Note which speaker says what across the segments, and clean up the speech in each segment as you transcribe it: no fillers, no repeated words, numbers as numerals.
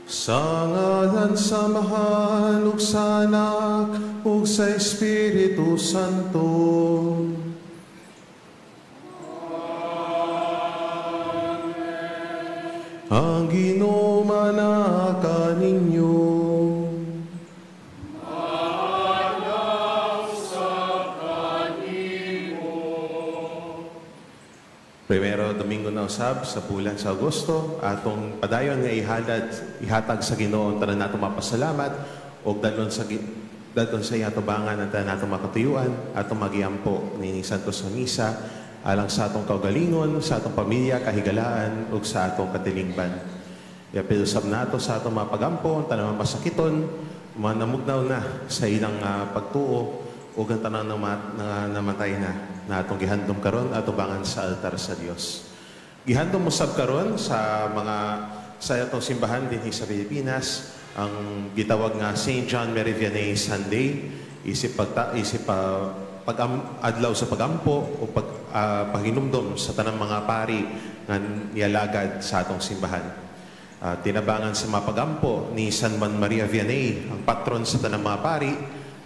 Speaker 1: Sa ngalan sa Amahan ug sa Anak ug sa Espiritu Santo. Amen. Ang Ginoo manaka ninyo. Primero Domingo na usab sa bulan sa Agosto, atong padayon nga ihatag sa Ginoo ang tanan natong mapasalamat og dadon sa iyang atubangan ang tanan natong makatuyuan, atong magiampo niining Santos nga Misa alang sa atong kaugalingon, sa atong pamilya, kahigalaan ug sa atong katilingban. Iapil usab nato sa atong mga pagampo ang tanang masakiton, mga namugnaw na sa ilang pagtuo ug ang tanang namatay na na atong gihandom karon atubangan sa altar sa Dios. Gihandom usab karon sa mga sa atong simbahan dinhi sa Pilipinas ang gitawag nga Saint John Mary Vianney Sunday, isip adlaw sa pagampo o paghinumdom sa tanang mga pari nga nialagad sa atong simbahan. Tinabangan sa mga pagampo ni San Juan Maria Vianney, ang patron sa tanang mga pari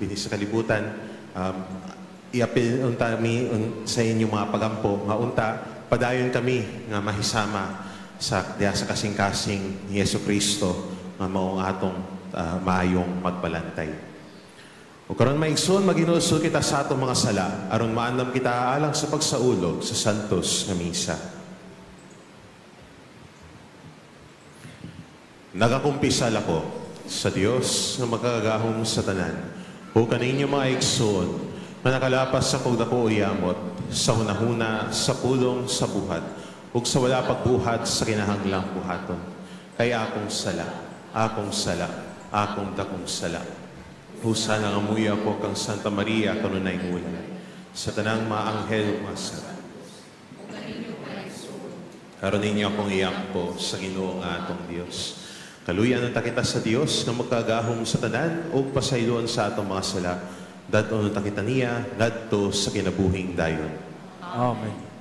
Speaker 1: dinhi sa kalibutan. Iapil unta mi sa inyong mga pagampo nga unta padayon kami nga mahisama sa diha sa kasing-kasing ni Hesus Kristo nga mao ang atong maayong magbalantay. O karon maigsoon, maginulsol kita sa atong mga sala aron maandam kita alang sa pagsaulog sa Santos nga Misa. Nagakumpisal ako sa Dios nga makagagahom sa tanan o kaninyo mga igsoon na nakalapas sa kog dako yamot, sa hunahuna, sa pulong, sa buhat, ug sa wala pagbuhat sa kinahanglang buhaton. Kay akong sala, akong sala, akong dakong sala. Husa nga amuya ko kang Santa Maria kanunay ngulan, sa tanang mga anghel mga sala. Karon ninyo akong iampo sa Ginoo nga atong Dios. Kaluyan unta kita sa Dios nga magkagahom sa tanan ug pasayloan sa atong mga sala. Dadon unta kita niya ngadto sa kinabuhing dayon.
Speaker 2: Amen.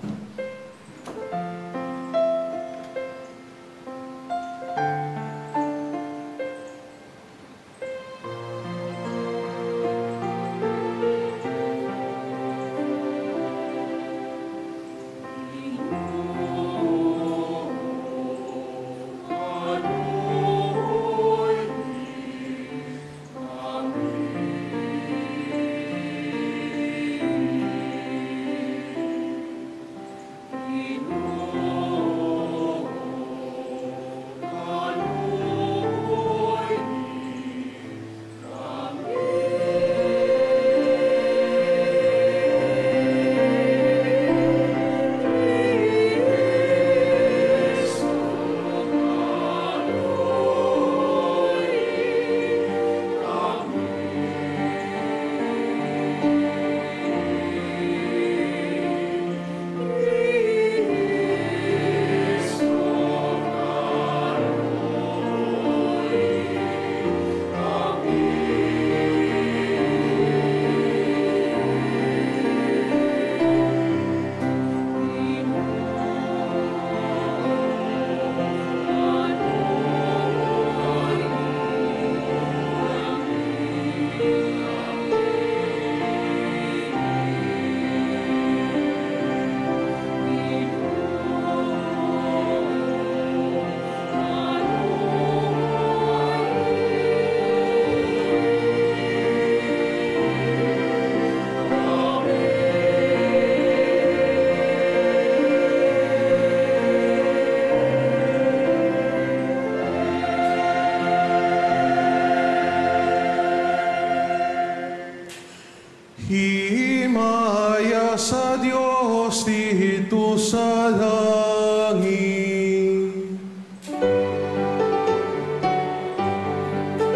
Speaker 1: Himaya sa Dios dito sa langit.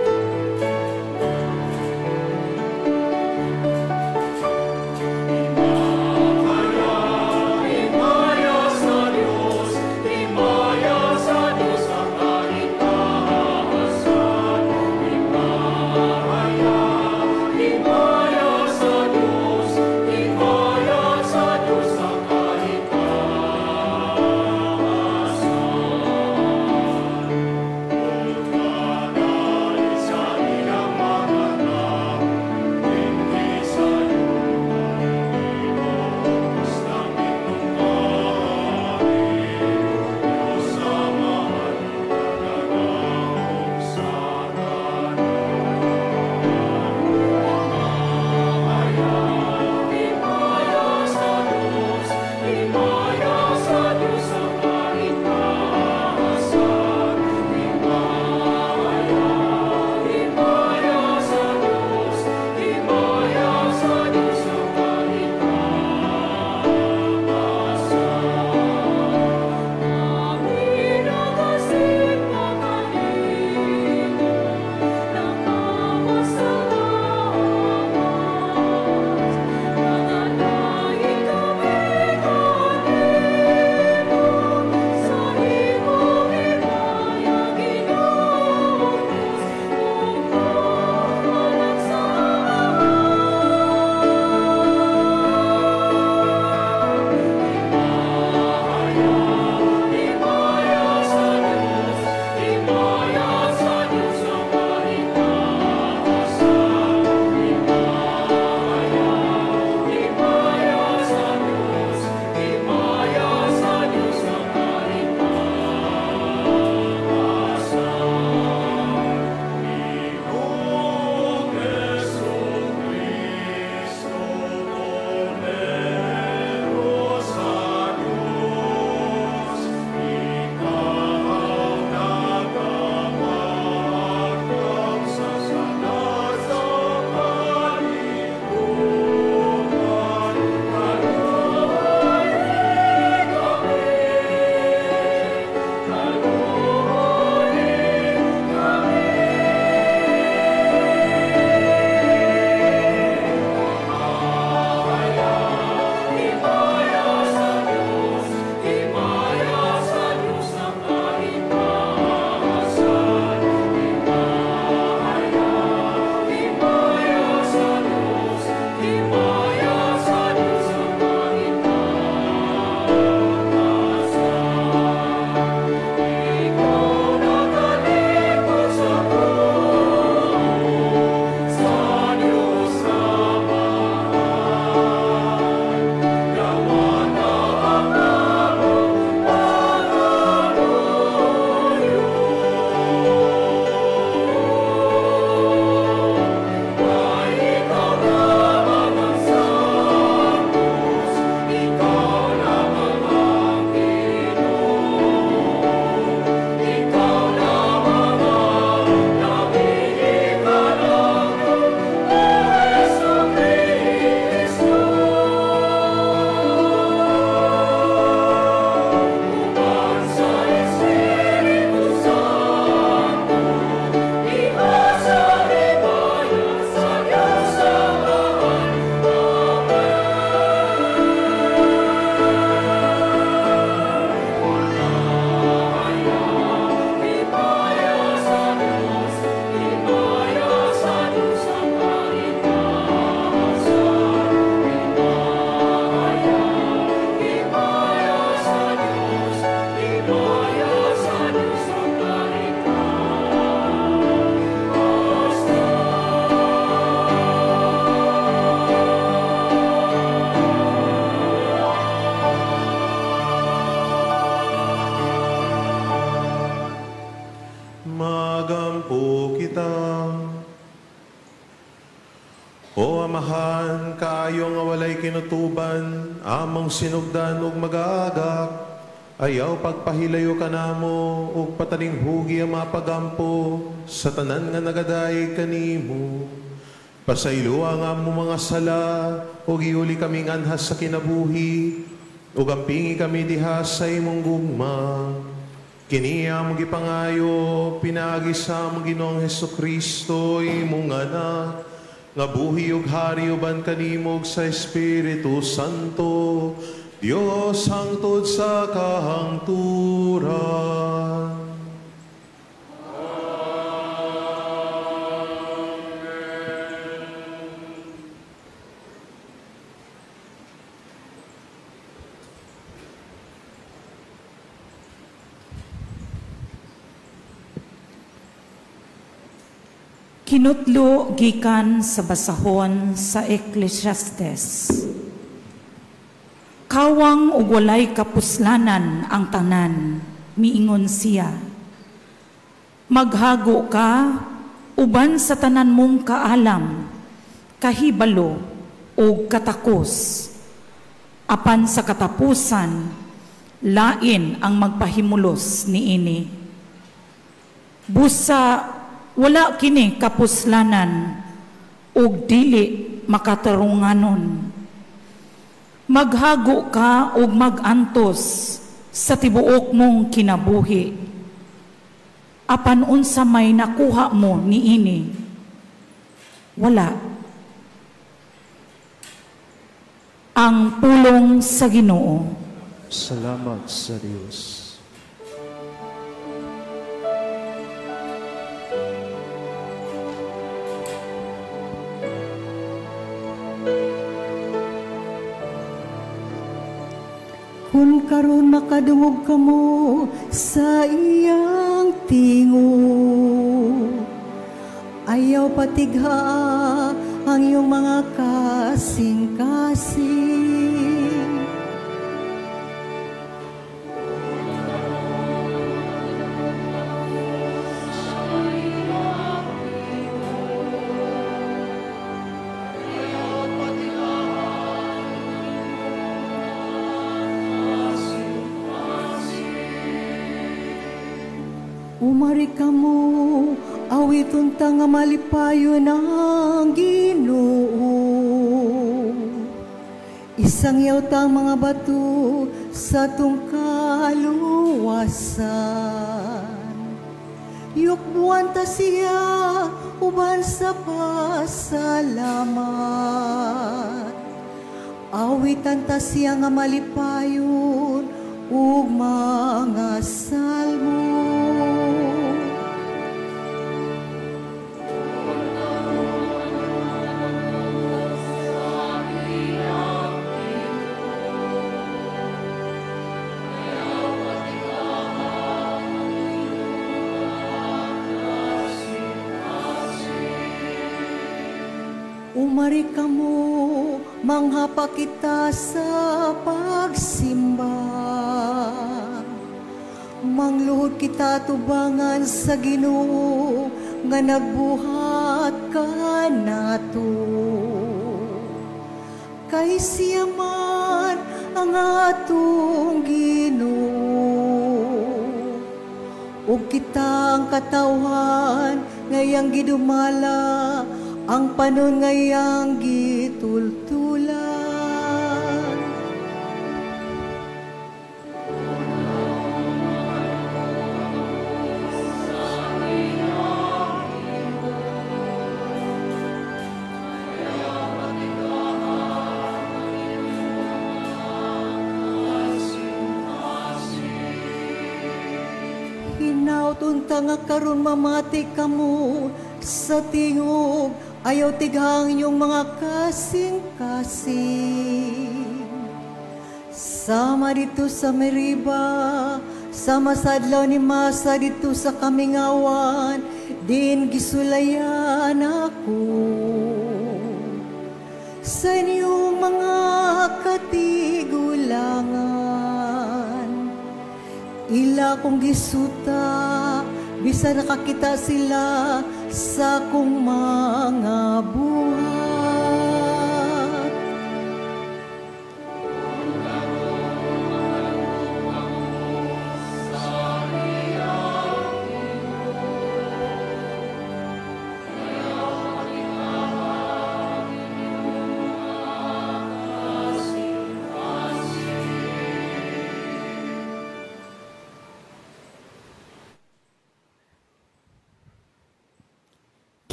Speaker 3: Himaya sa Diyos sa kahit
Speaker 1: Amahan, kaayo nga walay kinutuban, among sinugdan ug magagak, ayaw pagpahilayo kanamo ug patalinghugi ang mga pagampo sa tanan nga nagadayeg kanimo. Pasayloa ang among mga sala ug iuli kami nganhas sa kinabuhi ug ampingi kami diha sa imong gugma. Kini among gipangayo pinaagi sa among Ginoong Hesukristo, imong anak, nga buhi ug hari uban kanimo ug sa Espiritu Santo, Dios hangtod sa kahangturan.
Speaker 2: Kinutlo gikan sa basahon sa Ecclesiastes. Kawang ug walay kapuslanan ang tanan, miingon siya. Maghago ka uban sa tanan mong kaalam, kahibalo ug katakos. Apan sa katapusan, lain ang magpahimulos niini. Busa wala kini kapuslanan ug dili makatarunganon. Maghago ka ug magantos sa tibuok mong kinabuhi. Apan unsa may nakuha mo niini? Wala. Ang pulong sa Ginoo.
Speaker 3: Salamat sa Dios.
Speaker 4: Kung karon makadungog kamo sa iyang tingog, ayaw patigha ang iyong mga kasing-kasing. Umari kamo, awiton ta nga malipayon ang Ginoo. Isangyaw ta ang mga bato sa atong kaluwasan. Yukbuan ta siya uban sa pasalamat. Awitan ta siya nga malipayon ug mga salmo. Umari kamo, manghapa kita sa pagsimba. Mangluhod kita tubangan sa Ginoo nga nagbuhat kanato. Kay siya man ang atong Ginoo. Ug kita ang katawhan ngayang gidumala, ang panon ngayang gitultulan. Hinaut unta nga karon mamati kamo sa tingog, ayaw tighang inyong mga kasing-kasing. Sama dito sa Meriba, sama sa adlaw ni Masa dito sa Kamingawan, din gisulayan ako sa inyong mga katigulangan. Ila kong gisuta, bisa nakakita sila sa kong mga buhat.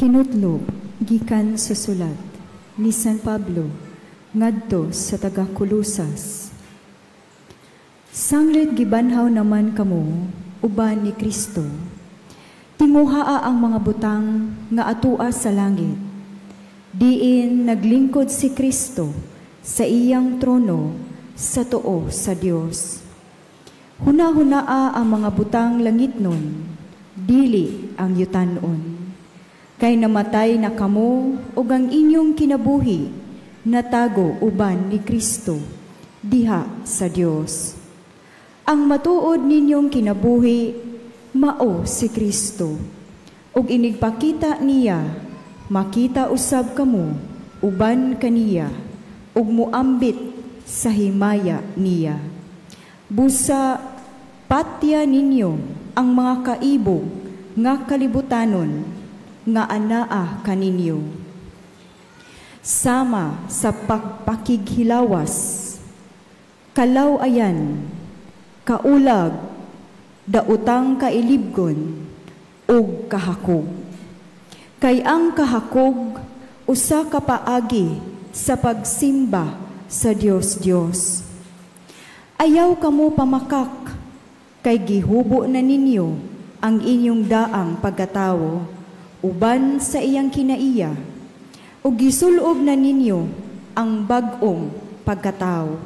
Speaker 5: Kinutlo gikan sa sulat ni San Pablo ngadto sa taga-Kolosas. Sanglit gibanhaw naman kamo uban ni Kristo. Tinguhaa ang mga butang nga atua sa langit. Diin naglingkod si Kristo sa iyang trono sa tuo sa Dios. Hunahunaa ang mga butang langitnon, dili ang yutanon. Kay namatay na kamo ug ang inyong kinabuhi natago uban ni Kristo diha sa Dios. Ang matuod ninyong kinabuhi mao si Kristo, ug inigpakita niya makita usab kamo uban kaniya ug muambit sa himaya niya. Busa patya ninyo ang mga kaibog nga kalibutanon nga anaa kaninyo. Sama sa pagpakighilawas, kalaw-ayan, kaulag, daotang kailibgon, ug kahakog. Kay ang kahakog usa ka paagi sa pagsimba sa Dios Dios. Ayaw kamo pamakak, kay gihubo na ninyo ang inyong daang pagkatawo uban sa iyang kinaiya, ug gisulob na ninyo ang bag-ong pagkatawo.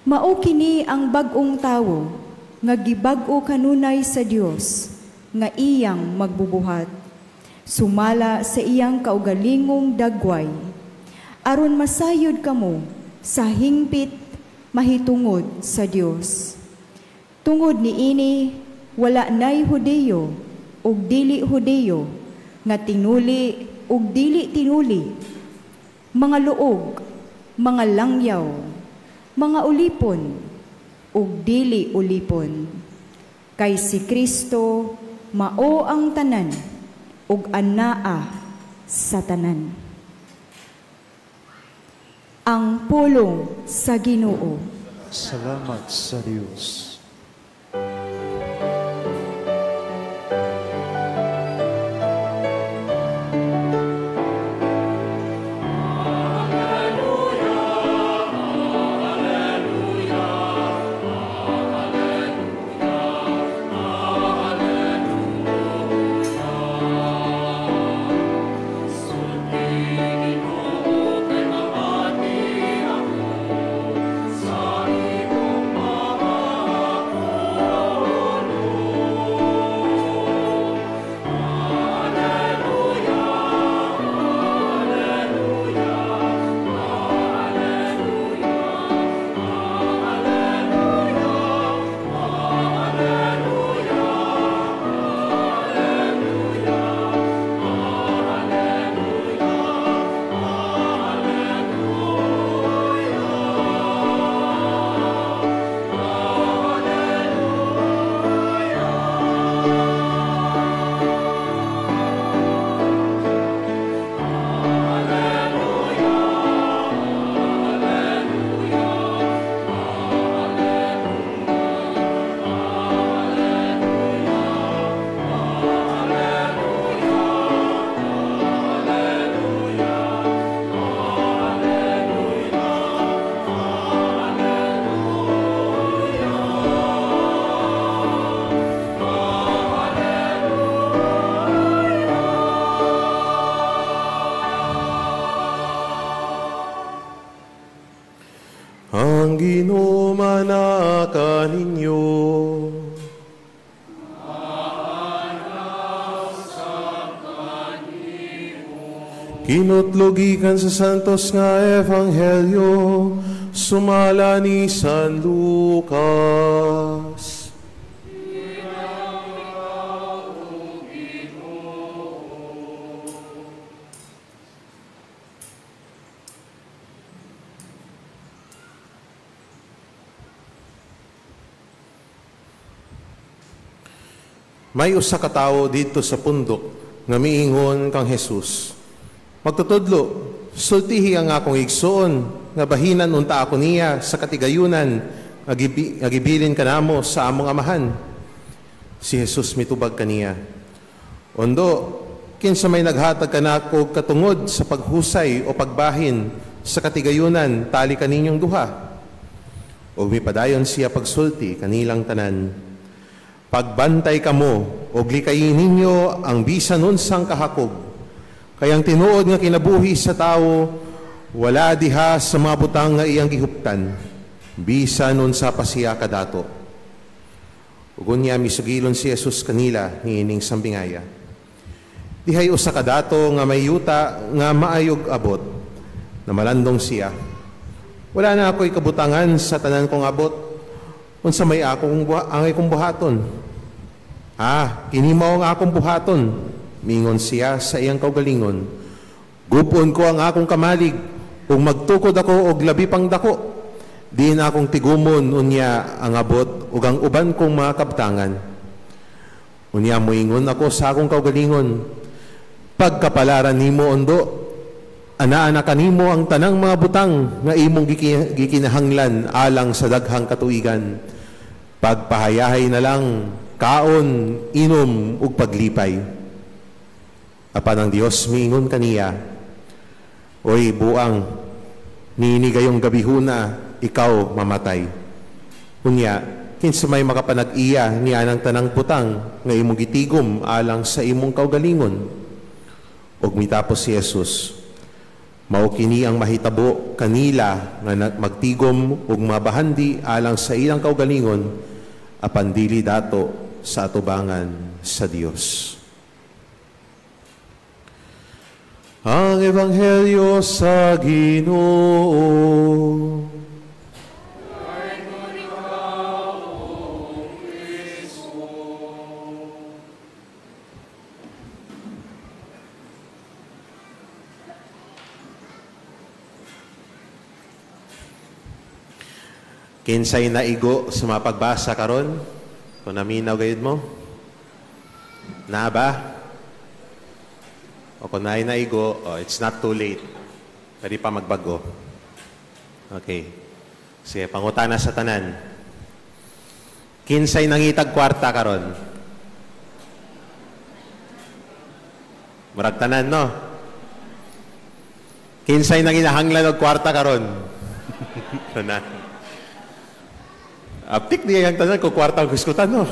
Speaker 5: Mao kini ang bag-ong tawo nga gibag-o kanunay sa Dios nga iyang magbubuhat, sumala sa iyang kaugalingong dagway, aron masayod kamo sa hingpit mahitungod sa Dios. Tungod niini wala nay Hudeyo ug dili Hudeyo, nga tinuli ug dili tinuli, mga luog, mga langyaw, mga ulipon ug dili ulipon. Kay si Kristo mao ang tanan ug anaa sa tanan. Ang pulong sa Ginoo.
Speaker 3: Salamat sa Dios.
Speaker 1: Ang Ginoo manaka ninyo. Kinutlogikan sa Santos nga Ebanghelyo, sumala ni San Lucas. May usa ka tawo didto sa pundok nga miingon kang Jesus, "Magtutudlo, sultihi ang akong igsoon nga bahinan unta ako niya sa katigayunan nga gibilin kanamo sa among amahan." Si Jesus mitubag kaniya, "Ondo, Kinsa may naghatag kanako katungod sa paghusay o pagbahin sa katigayunan tali kaninyong duha? Ug mipadayon siya pagsulti kanilang tanan. Pagbantay kamo og likayin ninyo ang bisan unsang kahakog. Kay ang tinuod nga kinabuhi sa tawo wala diha sa mga butang nga iyang gihuptan, bisan unsa pa siya kadato. Ug unya misugilon si Jesus kanila niining sambingaya. Dihay usa ka dato nga may yuta nga maayog abot, namalandong siya. Wala na ako'y kabutangan sa tanan kong abot, unsa may akong angay kong buhaton. Ah, kini mao ang akong buhaton, mingon siya sa iyang kaugalingon. Gupon ko ang akong kamalig, ug magtukod ako og labi pang dako. Diin akong tigumon unya ang abot ug ang uban kong mga kabtangan. Unya moingon ako sa akong kaugalingon, pagkapalaran nimo ondo, ana-ana kanimo ang tanang mga butang nga imong gikinahanglan alang sa daghang katuigan. Pagpahayahay na lang, kaon, inom ug paglipay. Apan ang Dios miingon kaniya, oy buang, niini gayong gabihuna ikaw mamatay. Unya, kinsa may makapanag-iya niya ng tanang butang nga imong gitigom alang sa imong kaugalingon? Ug mitapos si Jesus, mao kini ang mahitabo kanila nga magtigom ug mabahandi alang sa ilang kaugalingon, apan dili dato sa atubangan sa Dios. Ang Ebanghelyo sa Ginoo. Kinsay naigo sa mapagbasa karon? Kung naminaw gayud mo? Na ba? O kung naay naigo, oh, it's not too late. Pwede pa magbago. Okay. Sige, pangutana sa tanan. Kinsay nangitag kwarta karon? Murag tanan, no? Kinsay nanginahanglan og kwarta karon? Tanan. Aptik niya yung tanan kung kwarta ang guskutan, no?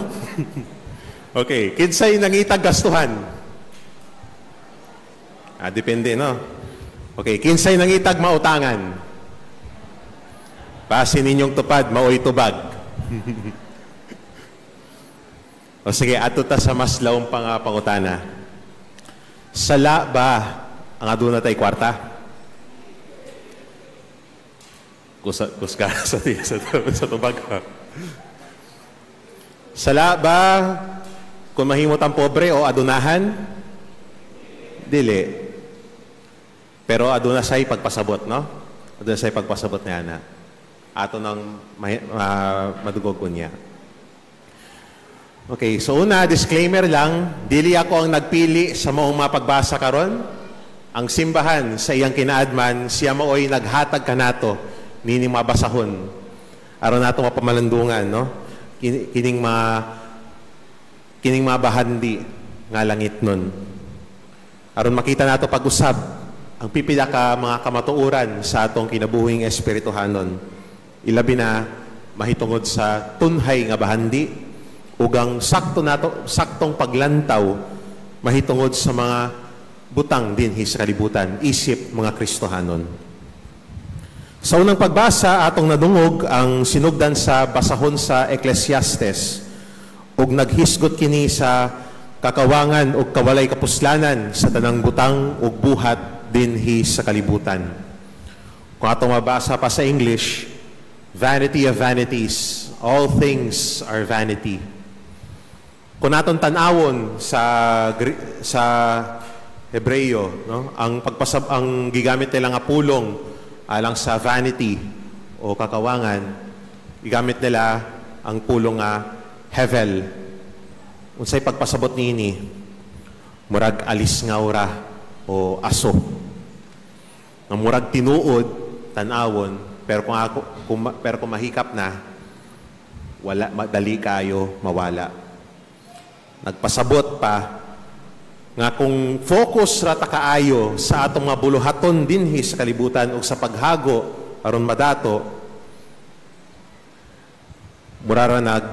Speaker 1: Okay. Kinsay nangitag gastuhan? Ah, depende, no? Okay. Kinsay nangitag mautangan? Basin ninyong tupad, maoy tubag. O sige, ato ta sa mas lawong pangutana. Sala ba ang aduna tay kwarta? Kusga sa tubag. Sala ba kung mahimot ang pobre o adunahan? Dili. Pero aduna sa'y pagpasabot, no? Aduna sa'y pagpasabot niya na. Ato nang madugog ko niya. Okay, so una, disclaimer lang, dili ako ang nagpili sa maong mapagbasa karon. Ang simbahan sa iyang kinaadman, siya maoy naghatag kanato nini mabasahon. Aron nato mapamalandungan, no? Kining mabahandi nga langit nun. Aron makita nato pag-usab ang pipila ka mga kamatuoran sa atong kinabuhing espirituhanon. Ilabi na mahitungod sa tunhay nga bahandi ug ang sakto nato, saktong paglantaw mahitungod sa mga butang dinhi sa kalibutan isip mga Kristohanon. Sa unang pagbasa, atong nadungog ang sinugdan sa basahon sa Ecclesiastes ug naghisgot kini sa kakawangan ug kawalay kapuslanan sa tanang butang ug buhat dinhi sa kalibutan. Kung atong mabasa pa sa English, vanity of vanities, all things are vanity. Kung atong tan-awon sa Hebreo, no, ang pagpasab ang gigamit nila nga pulong alang sa vanity o kakawangan, gigamit nila ang pulong nga hevel. Unsay pagpasabot niini? Murag alis nga ora o aso. Nga murag tinuod tan-awon, pero kung mahikap na, wala, madali kayo mawala. Nagpasabot pa Nga kung focus ra ta kaayo sa atong mga buluhaton dinhi sa kalibutan ug sa paghago aron madato, mura ra nag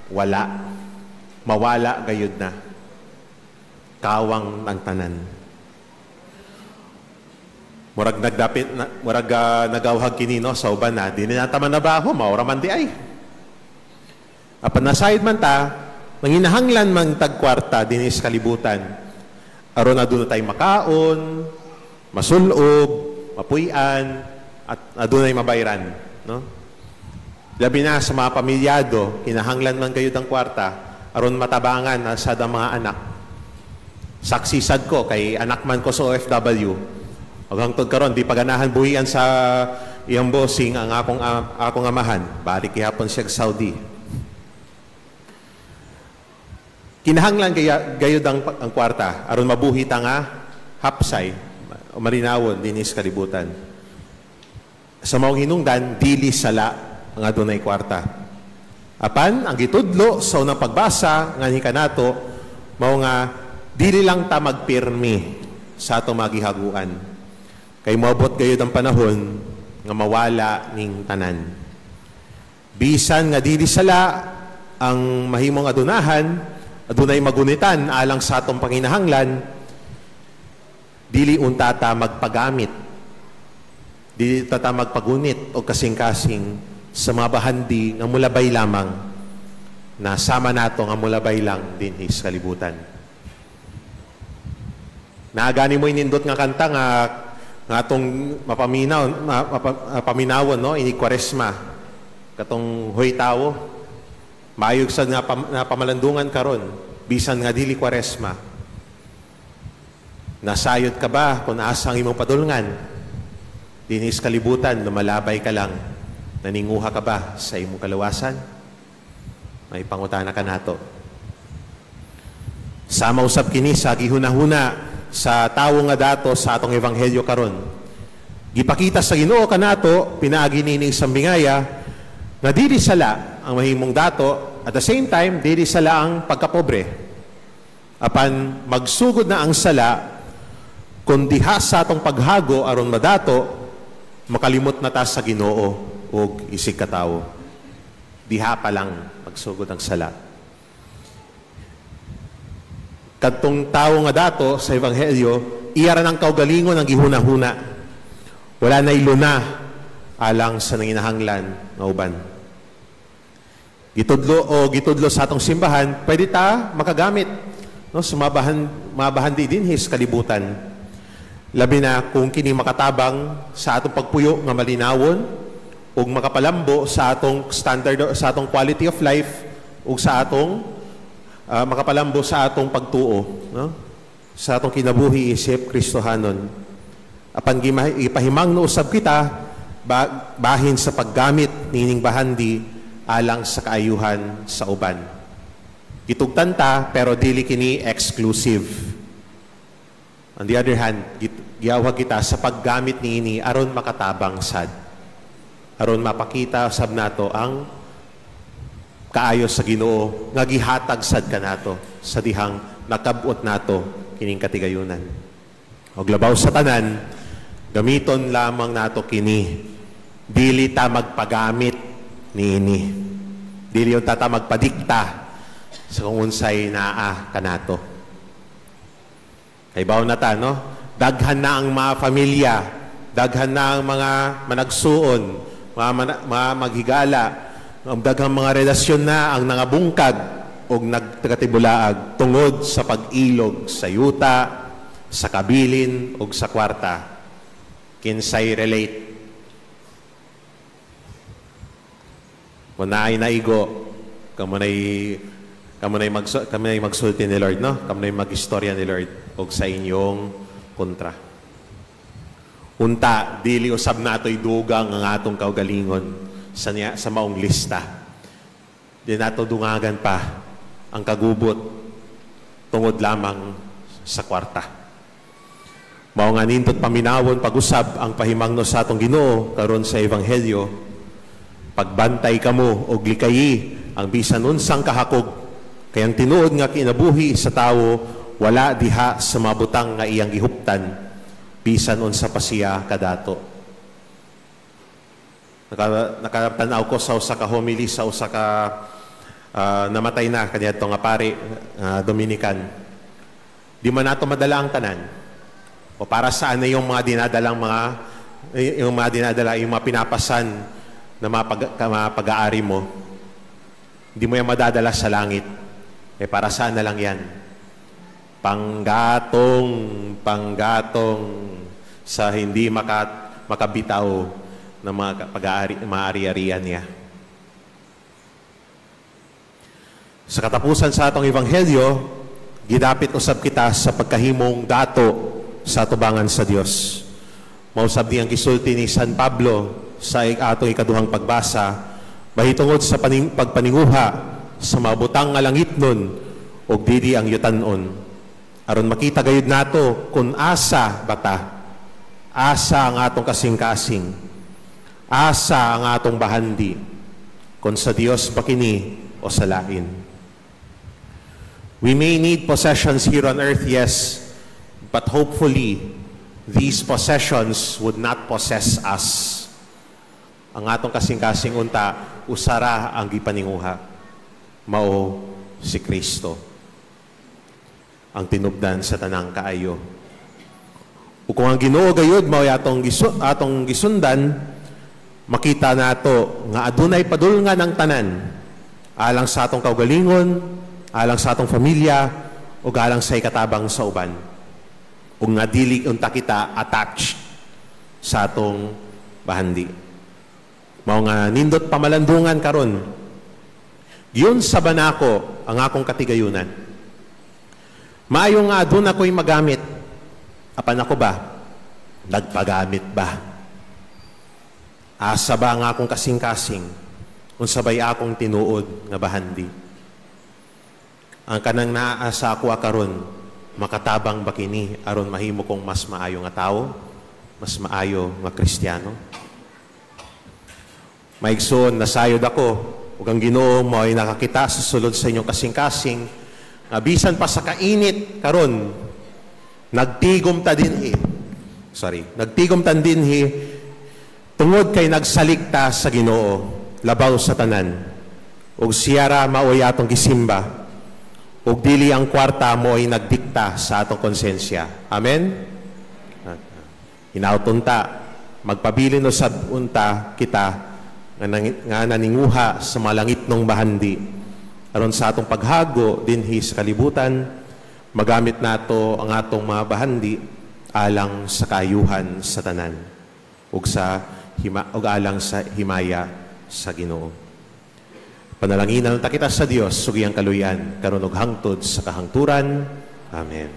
Speaker 1: wala, mawala gayud na kawang ang tanan. Murag nagdapit na, murag nagawhag kini, no, sa uban na dili na ta manabaho, maura man di ay. Apan nasayod man ta, manginahanglan man tag kwarta dinhi sa kalibutan aron aduna tay makaon, masulob, mapuy-an, at adunay mabayran, no? Labi na sa mga pamilyado, kinahanglan man gayud ang kwarta aron matabangan na sad ang mga anak. Saksi sad ko kay anak man ko sa OFW. Ug hangtod karon di paganahan buhian sa iyang bossing ang akong amahan. Balik gihapon siya sa Saudi. Kinahanglan kaya gayud ang kwarta aron mabuhi ta nga hapsay o malinawon dinhi sa kalibutan. Sa maong hinungdan, dili sala ang adunay kwarta. Apan ang gitudlo sa unang pagbasa nganhi kanato mao nga dili lang ta magpirmi sa atong magihaguan. Kay moabot gayud ang panahon nga mawala ning tanan. Bisan nga dili sala ang mahimong adunahan, adunay magunitan alang sa atong panginahanglan, dili unta ta magpagamit, dili ta ta magpagunit o kasing-kasing sa mga bahandi nga mulabay lamang, na sama nato nga mulabay lang dinhi sa kalibutan. Naagani mo inindot nga kanta nga nga atong mapaminawon, no, ini Kwaresma, katong Hoy Tawo, maayog sad nga pamalandungan karon bisan nga dili Kwaresma. Nasayod ka ba kung asa ang imong padulngan? Dinhi sa kalibutan, lumalabay ka lang. Naninguha ka ba sa imong kalawasan? May pangutana ka nato. Sama usab kini sa gihunahuna sa tawo nga dato sa atong ebanghelyo karon. Gipakita sa Ginoo kanato pinaagi niini isang bingaya nga dili sala ang mahimong dato, at the same time dili sala ang pagkapobre. Apan magsugod na ang sala kun diha sa atong paghago aron madato, makalimot na ta sa Ginoo ug isig katawo. Diha pa lang magsugod ang sala. Kadtong tawo nga dato sa ebanghelyo, iya ra ng kaugalingon ang gihuna-huna. Wala na iluna alang sa nanginahanglan nga uban. Gitudlo sa atong simbahan, pwede ta makagamit, no, sa mabahandi dinhi sa kalibutan. Labi na kung kini makatabang sa atong pagpuyo nga malinawon ug makapalambo sa atong standard, sa atong quality of life ug sa atong makapalambo sa atong pagtuo, no? Sa atong kinabuhi isip Kristohanon. Apan ipahimang no usab kita bahin sa paggamit nining bahandi alang sa kaayuhan sa uban. Gitugtan ta pero dili kini exclusive. On the other hand, giawhag kita sa paggamit niini aron makatabang sad. Aron mapakita sab nato ang kaayo sa Ginoo nga gihatag sad kanato sa dihang nakabot nato kining katigayunan. Og labaw sa tanan, gamiton lamang nato kini. Dili ta magpagamit niini. Dili unta ta magpadikta sa kung unsay naa kanato. Kay bawo na ta, no? Daghan na ang mga pamilya, daghan na ang mga managsuon, mga maghigala, ang daghang mga relasyon na ang nangabungkag o nagkatibulaag tungod sa pag-ilog sa yuta, sa kabilin o sa kwarta. Kinsay relate? Kung naay naigo, kamo na'y magsulti ni Lord, no? Kamo na'y mag-istorya ni Lord og sa inyong kontra. Unta, dili usab nato'y dugang ang atong kaugalingon sa maong lista. Di nato dungagan pa ang kagubot tungod lamang sa kwarta. Mao nga nindot paminawon pag-usab ang pahimangno sa atong Ginoo karon sa ebanghelyo. Pagbantay kamo og likayi ang bisan unsang kahakog, kay ang tinuod nga kinabuhi sa tawo wala diha sa mga butang nga iyang gihuptan, bisan unsa pa siya kadato. Nakatanaw ko sa usa ka homily sa usa ka namatay na kaniadto nga pari, Dominican. Di man nato madala ang tanan. O para saan na yung mga dinadalang mga yung mga dinadala, yung mga pinapasan na mga pag-aari mo, hindi mo yan madadala sa langit. Eh para saan na lang yan? Panggatong, panggatong sa hindi makabitaw ng mga pag-aari, mga ari-arian niya. Sa katapusan sa atong ebanghelyo, gidapit usab kita sa pagkahimong dato sa atubangan sa Dios. Mausab niyang gisulti ni San Pablo sa atong ikaduhang pagbasa, mahitungod sa pagpaninguha sa mabutang nga langitnon og dili ang yutanon. Aron makita gayud nato kung asa bata, asa ang atong kasing-kasing, asa ang atong bahandi, kung sa Dios ba kini o sa lain. We may need possessions here on earth, yes, but hopefully these possessions would not possess us. Ang atong kasing-kasing unta, usara ang gipaninguha. Mao si Kristo ang tinubdan sa tanang kaayo. O kung ang Ginoo gayud mao atong gisundan, makita nato nga adunay padulngan ang tanan alang sa atong kaugalingon, alang sa atong pamilya, o alang sa ikatabang sa uban. O nga dili unta kita attached sa atong bahandi. Mao nga nindot pamalandungan karon. Giyon sa banako ang akong katigayunan. Maayo nga aduna ko'y magamit. Apan ako ba? Nagpagamit ba? Asa ba ang akong kasing-kasing? Unsa bay akong tinuod nga bahandi? Ang kanang naa sa ako karon, makatabang ba kini aron mahimo kong mas maayo nga tawo, mas maayo nga Kristiyano? Maigsoon, nasayod ako ug ang Ginoo mao'y nakakita sa sulod sa inyong kasing-kasing nga bisan pa sa kainit karon, nagtigom ta dinhi. Sorry, nagtigom ta dinhi tungod kay nagsalikta sa Ginoo labaw sa tanan. Ug siyara mao'y atong gisimba, ug dili ang kwarta mo'y nagdikta sa atong konsensya. Amen? Hinauton ta, magpabilin usab unta kita nga naninguha sa malangitnong bahandi aron sa atong paghago dinhi sa kalibutan, magamit nato ang atong mga bahandi alang sa kaayuhan sa tanan ug sa ug alang sa himaya sa Ginoo. Panalanginan ta kita sa Dios sugiyang kaluyan karon ug hangtod sa kahangturan. Amen.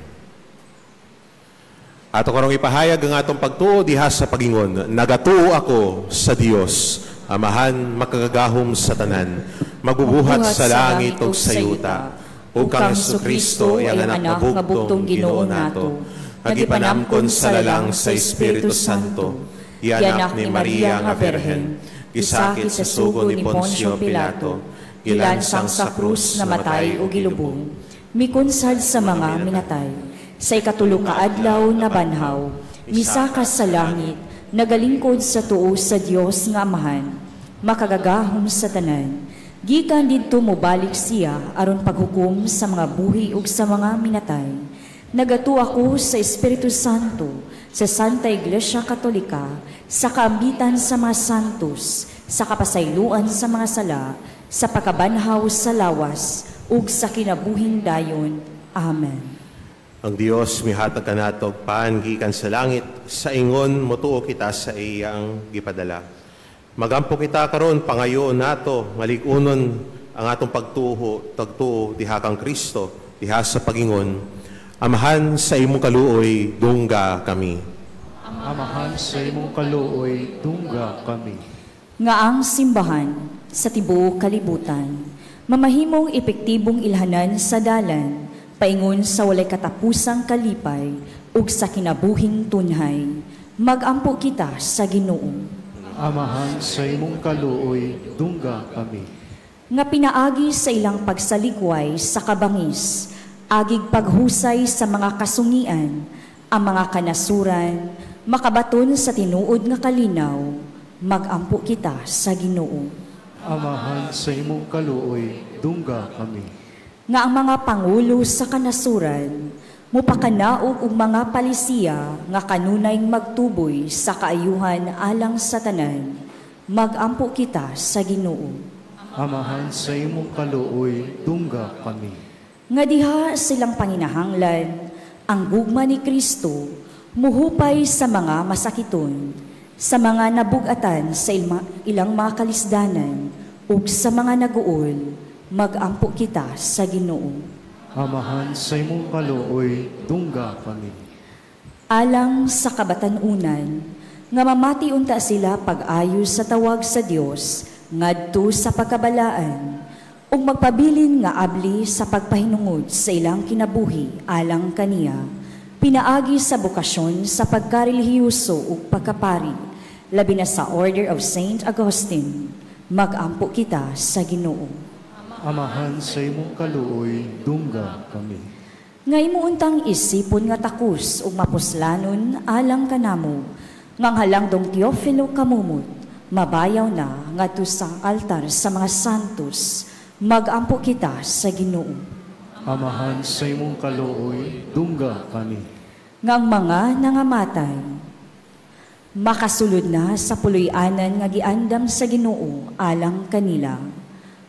Speaker 1: Ato karong ipahayag ang atong pagtuo diha sa pagingon, nagatuo ako sa Dios, Amahan makagagahom sa tanan, magbubuhat sa langit ug sa yuta, ug kang Hesukristo iyang anak nga bugtong Ginoo nato, nagipanamkon sa lalang sa Espiritu Santo, ianak ni Maria nga Birhen, gisakit sa sugo ni Poncio Pilato, gilansang sa krus, namatay o gilubong, mikunsad sa mga minatay, sa ikatulo ka adlaw na banhaw, misaka sa langit, nagalingkod sa tuo sa Dios nga Amahan, makagagahom sa tanan. Gikan didto mobalik siya aron paghukom sa mga buhi ug sa mga minatay. Nagatuo ako sa Espiritu Santo, sa Santa Iglesia Katolika, sa kaambitan sa mga santos, sa kapasayloan sa mga sala, sa pagkabanhaw sa lawas, ug sa kinabuhing dayon. Amen. Ang Dios mihatag kanato og pan gikan sa langit, sa ingon motuo kita sa iyang gipadala. Magampo kita karon, pangayoon nato malig-unon ang atong pagtuo, tagtuo diha kang Kristo, diha sa pagingon, Amahan sa imong kaluoy, dungga kami.
Speaker 3: Amahan sa imong kaluoy, dungga kami.
Speaker 5: Nga ang simbahan sa tibuok kalibutan, mamahimong epektibong ilhanan sa dalan, paingon sa walay katapusang kalipay ug sa kinabuhing tunhay. Magampo kita sa Ginoo.
Speaker 3: Amahan sa imong kaluoy, dungga kami.
Speaker 5: Nga pinaagi sa ilang pagsalikway sa kabangis, Agig paghusay sa mga kasungian, ang mga kanasuran, makabaton sa tinuod nga kalinaw, magampo kita sa Ginoo.
Speaker 3: Amahan sa imong kaluoy, dungga kami.
Speaker 5: Nga ang mga pangulo sa kanasuran, mupakanaog og mga palisiya nga kanunay magtuboy sa kaayuhan alang sa tanan, magampo kita sa Ginoo.
Speaker 3: Amahan sa imong kaluoy, dungga kami.
Speaker 5: Nga diha silang panginahanglan, ang gugma ni Kristo muhupay sa mga masakiton, sa mga nabugatan sa ilang mga kalisdanan, ug sa mga naguol, magampo kita sa Ginoo.
Speaker 3: Amahan sa imong kaluoy, dungga kami.
Speaker 5: Alang sa kabatan-unan, nga mamati unta sila pag-ayo sa tawag sa Dios ngadto sa pagkabalaan, ug magpabilin nga abli sa pagpahinungod sa ilang kinabuhi alang kaniya, pinaagi sa bokasyon sa pagkarelihiyoso ug pagkapari, labi na sa Order of Saint Augustine, magampo kita sa Ginoo.
Speaker 3: Amahan sa imong kaluoy, dungga kami.
Speaker 5: Nga imuuntang isipon nga takus ug mapuslanon alang kanamo, ngang halangdong Teofilo kamumot, mabayaw na ngadto sa altar sa mga santos, magampo kita sa Ginoo.
Speaker 3: Amahan sa imong kaluoy, dungga kami.
Speaker 5: Ngang mga nangamatay, makasulod na sa puloy-anan nga giandam sa Ginoo alang kanila,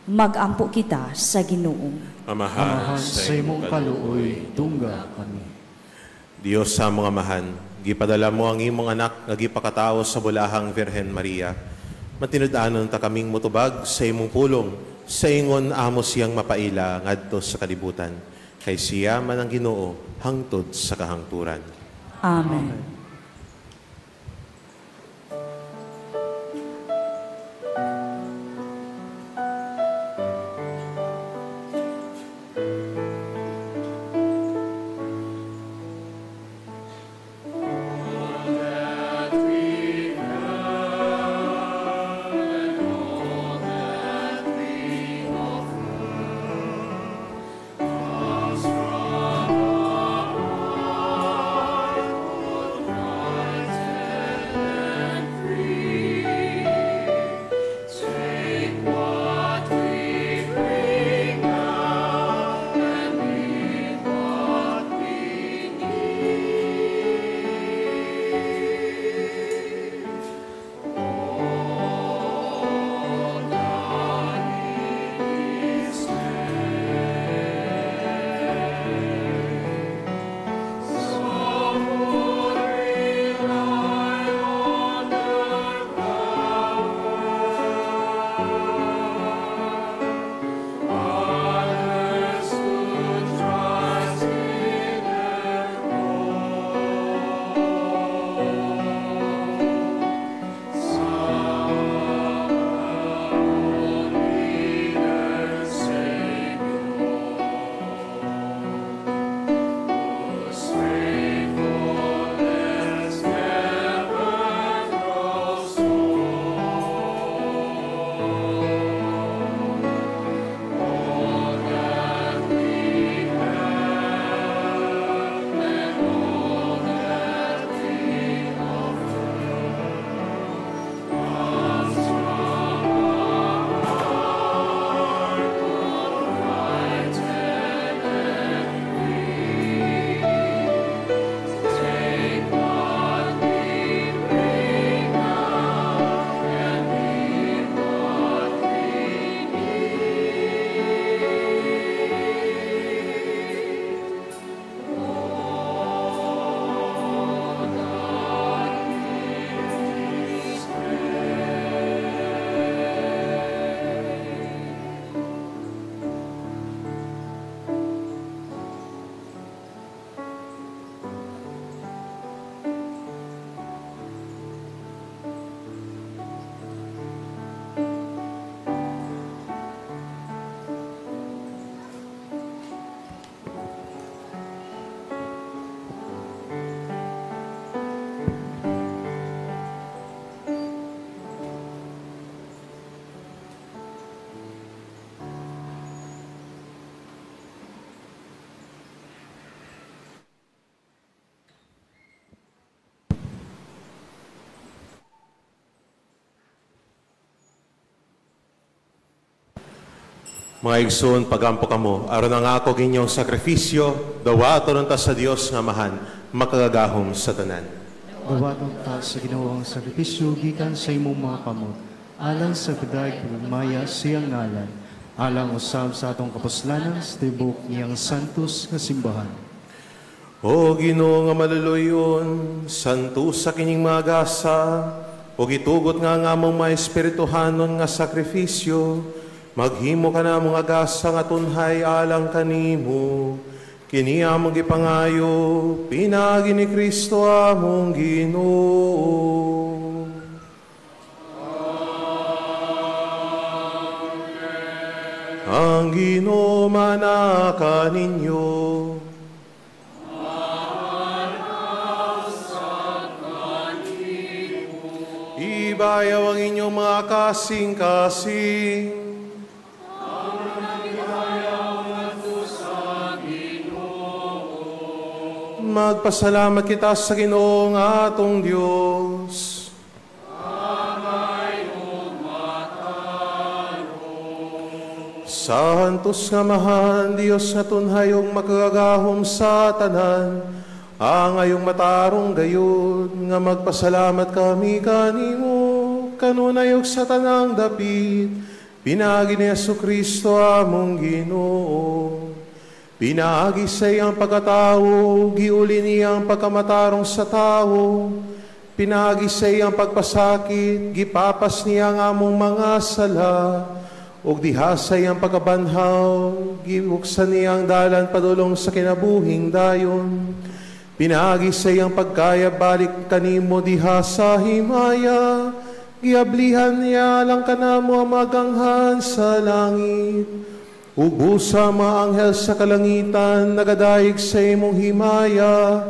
Speaker 5: magampo kita sa Ginoo.
Speaker 1: Amahan
Speaker 3: sa imong kaluoy, dungga kami.
Speaker 1: Dios sa mga amahan, gipadala mo ang imong anak nga gipakatao sa bulahang Virhen Maria. Matinud-anon ta kaming motubag sa imong pulong, sa ingon amo siyang mapaila ngadto sa kalibutan. Kay siya man ang Ginoo hangtod sa kahangturan.
Speaker 2: Amen.
Speaker 3: Amen.
Speaker 1: From Mga igsoon, pagampo kamo, aron ang ako inyong sakripisyo, dawaton unta sa Dios nga Amahan, makagagahom sa tanan.
Speaker 3: Dawaton ta sa Ginoo ang sakripisyo gikan sa imong mga kamot, alang sa pagdayeg pagmaya siyang ngalan, alang usab sa atong kapuslanan sa tibok niyang santos nga simbahan.
Speaker 1: O Ginoo nga maluluyon, santos sa kining mga gasa, o gitugot nga ang among mga espirituhanon nga sakripisyo, maghimo ka na mga gasa nga tunhay alang kanimo. Kini among gipangayo, pinaagi ni Kristo among Ginoo. Amen. Ang Ginoo manaka ninyo. Ibayaw ang inyong mga kasing-kasing. Magpasalamat kita sa Ginoong atong Diyos. Santos nga Amahan, Diyos nga tunhay ug makagagahom sa tanan, ang ayong matarong gayud nga magpasalamat kami kanimo kanunay ug sa tanang dapit, pinaagi ni Jesucristo among Ginoo. Pinaagi sa iyang pagkatao, giuli niya ang pagkamatarong sa tao. Pinaagi sa iyang pagpasakit, gipapas niya ang among mga sala. Ug diha sa iyang pagkabanhaw, gibuksan niya ang dalan padulong sa kinabuhing dayon. Pinaagi sa iyang pagkaya balik kanimo diha sa himaya, giablihan niya lang kanamo ang maganghan sa langit. Ubusa mga anghel sa kalangitan, nagadayeg sa imong himaya,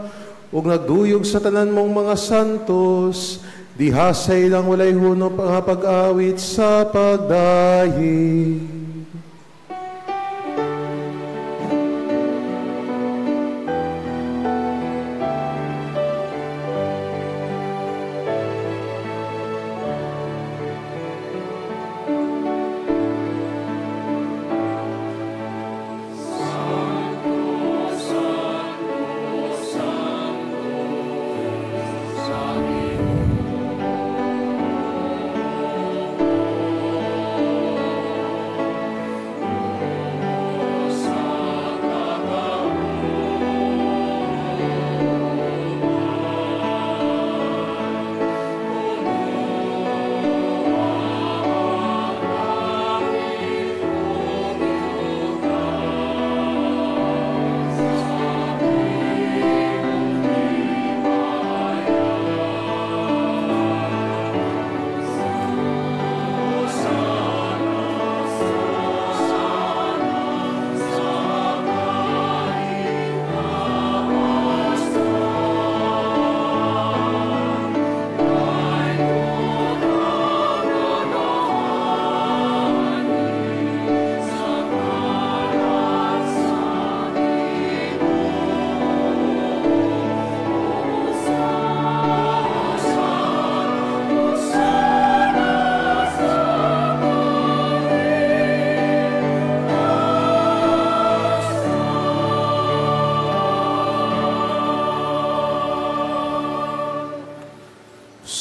Speaker 1: ug nagduyog sa tanan mong mga santos, diha sa ilang walay hunong nga pag-awit sa pagdayeg.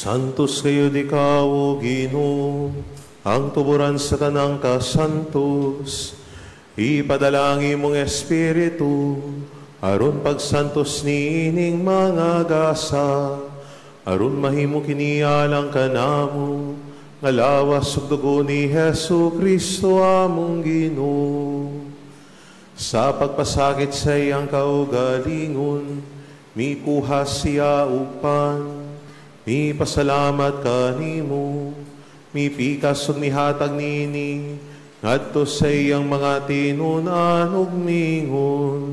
Speaker 1: Santos kayo di ka, o Ginoo, ang tuburan sa tanang kasantos. Ipadala ang imong espiritu, aron pagsantos niining mga gasa, aron mahimo kini alang kanamo, nga lawas ug dugo ni Hesu Kristo among Ginoo. Sa pagpasakit sa iyang kaugalingon, mikuha siya upan, mipasalamat kanimo, mipikas ug mihatag nini ngadto sa iyang mga tinun-an ug mingon.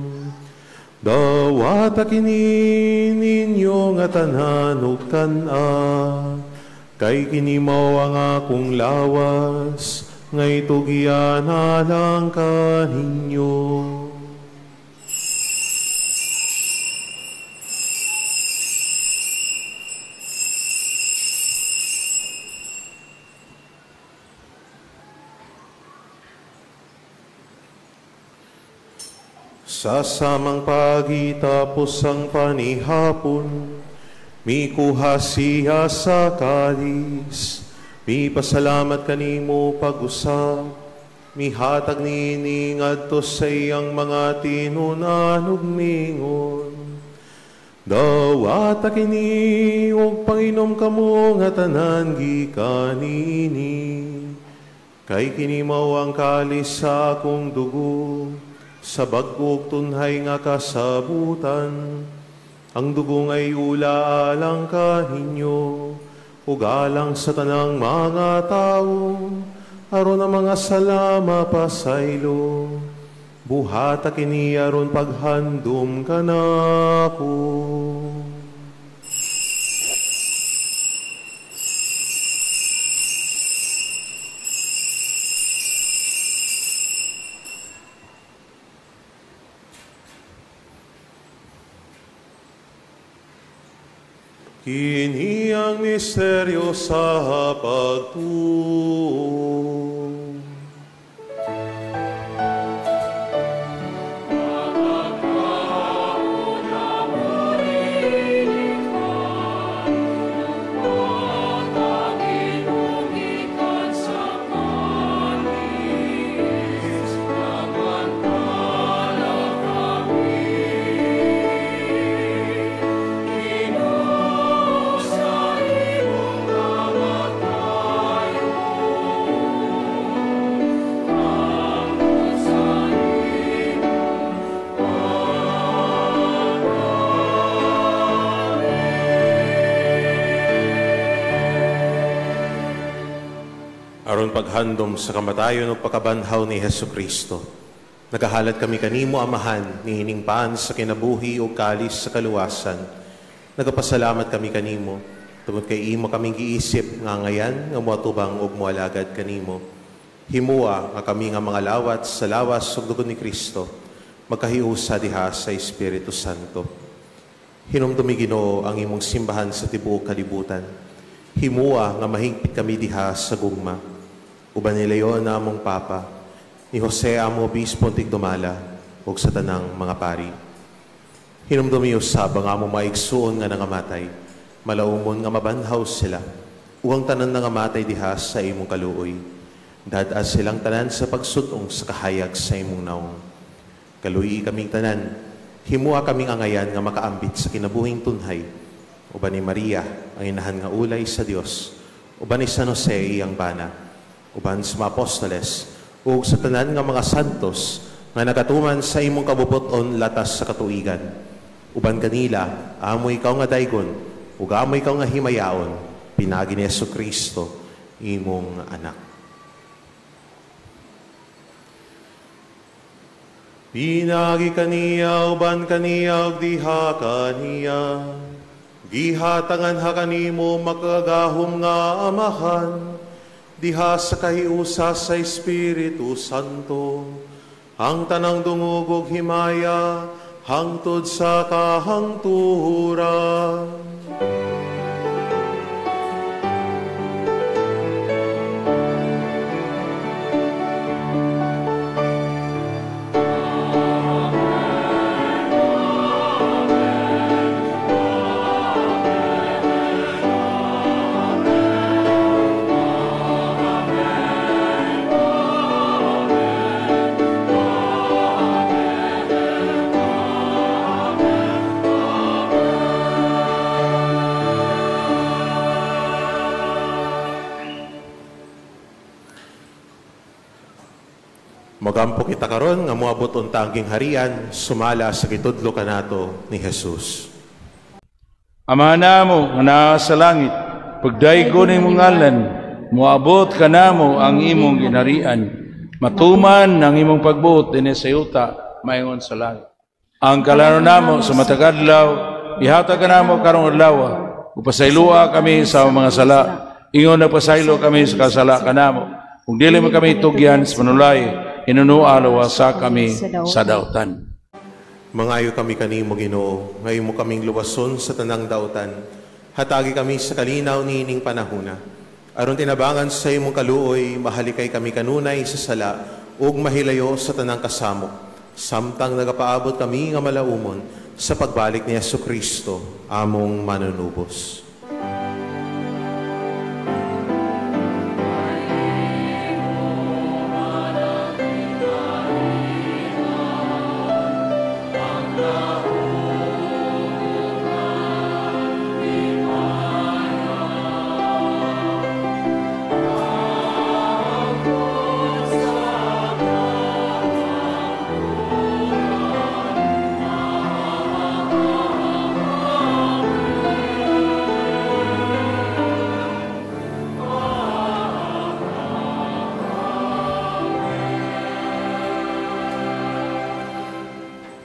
Speaker 1: Dawata kini ninyo nga tanan ug tan-a, kay kini mao ang akong lawas nga itugian alang kaninyo. Sa samang pagitapos ang panihapon, mikuha siya sa kalis, mipasalamat kanimo pag-usab, mihatag niini ngadto sa iyang mga tinunan ug mingon. Dawata kini ug panginom kamo nga tanan gikan niini, kay kini mao ang kalis sa akong dugo, sa bag-o ug tunhay nga kasabutan. Ang dugo ngay ula alang kaninyo ug alang sa tanang mga tawo, aron ang mga salama pasaylo. Buhata kini aron paghandom kanako. Kini ang misteryo sa pagtuo. Aron paghandom sa kamatayon ug pagkabanhaw ni Hesukristo, nagahalad kami kanimo, Amahan, niining paan sa kinabuhi ug kalis sa kaluwasan. Nagapasalamat kami kanimo tungod kay imo kaming giisip nga ngayan nga moatubang ug moalagad kanimo. Himua nga kami nga mga lawat sa lawas ug dugo ni Kristo magkahiusa diha sa Espiritu Santo. Hinumdumi, Ginoo, ang imong simbahan sa tibuok kalibutan. Himua nga mahigpit kami diha sa gugma. Uban ni Leon na among Papa, ni Jose amo Obispo Tigdumala, ug sa tanang mga pari. Hinumdumi usab ang among maigsuon nga nangamatay, malaumon nga mabanhaw sila, ug ang tanan nangamatay diha sa imong kaluoy. Dad-a silang tanan sa pagsud-ong sa kahayag sa imong naong. Kaluyi kaming tanan, himua kaming angayan nga makaambit sa kinabuhing tunhay. Uban ni Maria, ang inahan nga ulay sa Dios, uban ni San Jose iyang bana, uban sa mga apostoles, ug sa tanan nga mga santos nga nagatuman sa imong kabubut-on latas sa katuigan. Uban kanila, amo ikaw nga daygon, ug amo ikaw nga himayaon, pinaagi ni Hesukristo, imong anak. Pinaagi kaniya, uban kaniya, ug diha kaniya, gihatangan ha kanimo makagagahom nga Amahan, diha sa kahiusa sa Espiritu Santo, ang tanang dungog ug himaya hangtod sa kahangturan. Magampo kita karon nga moabot unta ang gingharian sumala sa gitudlo kanato ni Jesus.
Speaker 6: Ama namo nga naa sa langit, pagdaygon imong ngalan, moabot kanamo ang imong ginharian. Matuman ang imong pagbuot dinhi sa yuta maingon sa langit. Ang kalaro namo sa matag adlaw, ihatag kanamo karong adlaw, ug pasayloa kami sa mga sala, ingon nagpasaylo kami sa kasala kanamo. Kung dili man kami tugyan sa panulay, hinunua luwasa kami sa dautan.
Speaker 1: Mangayo kami kanimo, Ginoo, ngayon mo kaming luwason sa tanang dautan. Hatagi kami sa kalinaw niining panahuna. Aron tinabangan sa imong kaluoy, mahalikay kami kanunay sa sala ug mahilayo sa tanang kasamok. Samtang nagapaabot kami nga malaumon sa pagbalik ni Hesukristo, among manunubos.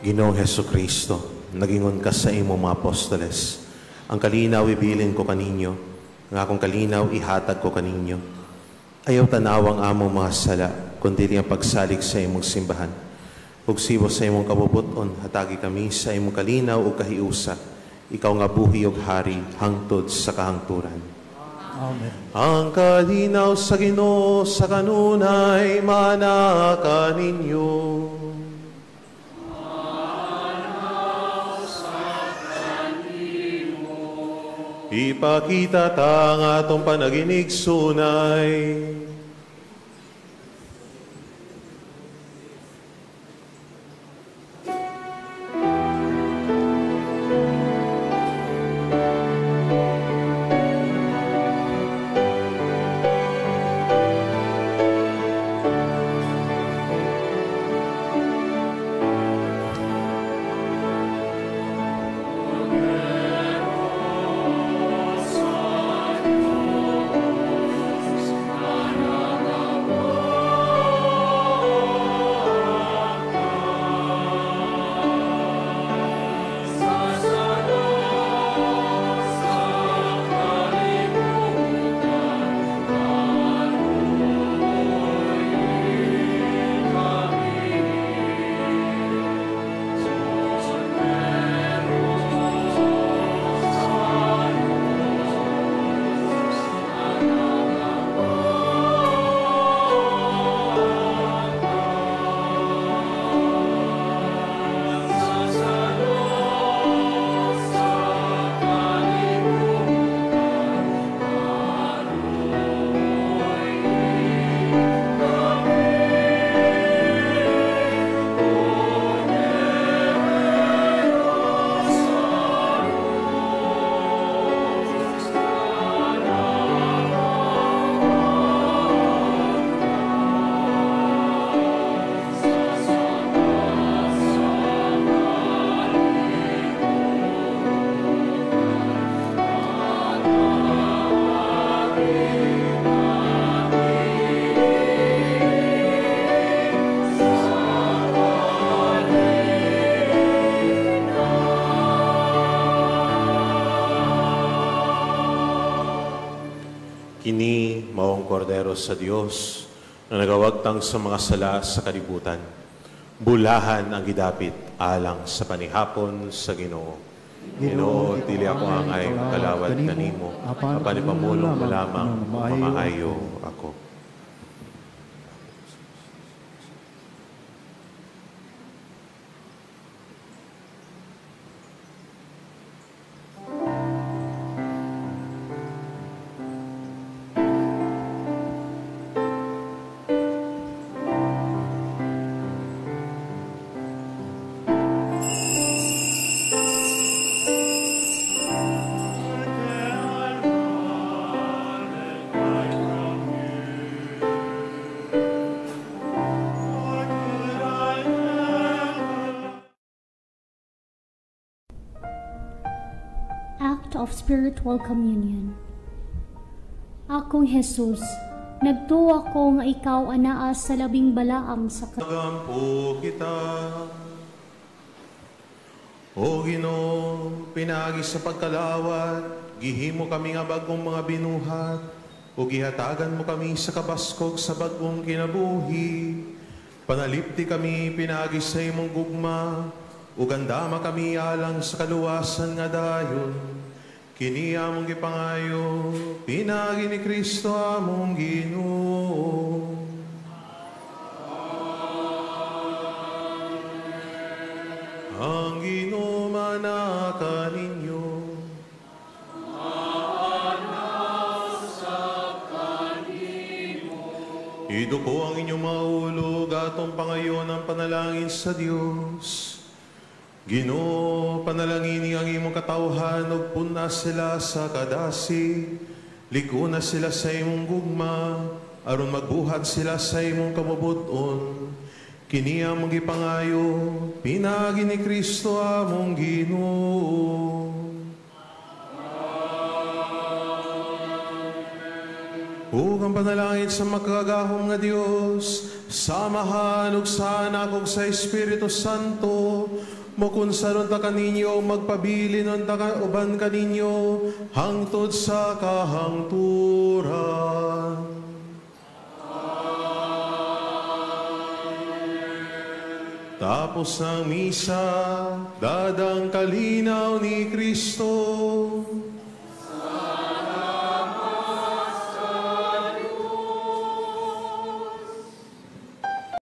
Speaker 1: Ginoong Hesukristo, nagingon ka sa imong mga apostoles, ang kalinaw ibilin ko kaninyo, ang akong kalinaw ihatag ko kaninyo. Ayaw tanawang among mga sala, kundi ang pagsalig sa imong simbahan. Ug sibo sa imong kabubuton, hatagi kami sa imong kalinaw ug kahiusa. Ikaw nga buhi ug hari, hangtod sa kahangturan.
Speaker 3: Amen.
Speaker 1: Ang kalinaw sa Ginoo sa kanunay manaka ninyo. Ipakita ta ang atong panaginig sunay. Kini maong kordero sa Dios na nagawagtang sa mga sala sa kalibutan. Bulahan ang gidapit alang sa panihapon sa Ginoo. Ginoo, dili ako angay kalawat kanimo, apan ipamulong mo lamang mamaayo ako.
Speaker 7: Of spiritual communion. Akong Jesus, nagtuwa ko nga ikaw anaa sa labing balaang sa
Speaker 1: Nagampo kita. O Ginoo, pinaagi sa pagkalawat, gihimo kami nga bagong mga binuhat, o gihatagan mo kami sa kabaskog sa bagong kinabuhi. Panalipti kami pinaagi sa imong gugma, ug andama kami alang sa kaluwasan nga dayon. Kini among gipangayo, pinaagi ni Kristo among Ginoo. Ang Ginoo maanaa kaninyo. Iduko ang inyong mga ulo, atong pangayon ang panalangin sa Dios. Ginoo, panalangini ang imong katawhan ug pun-a sila sa kadasig. Lig-una sila sa imong gugma, aron magbuhat sila sa imong kabubut-on. Kini among gipangayo, pinaagi ni Kristo among Ginoo. Ug ang panalangin sa makagagahom nga Dios, sa Amahan ug sa Anak ug sa Espiritu Santo, mokonsalon ta kaninyo, magpabilin unta uban kaninyo hangtod sa kahangturan. Amen. Tapos ng misa, dadang kalinaw ni Kristo.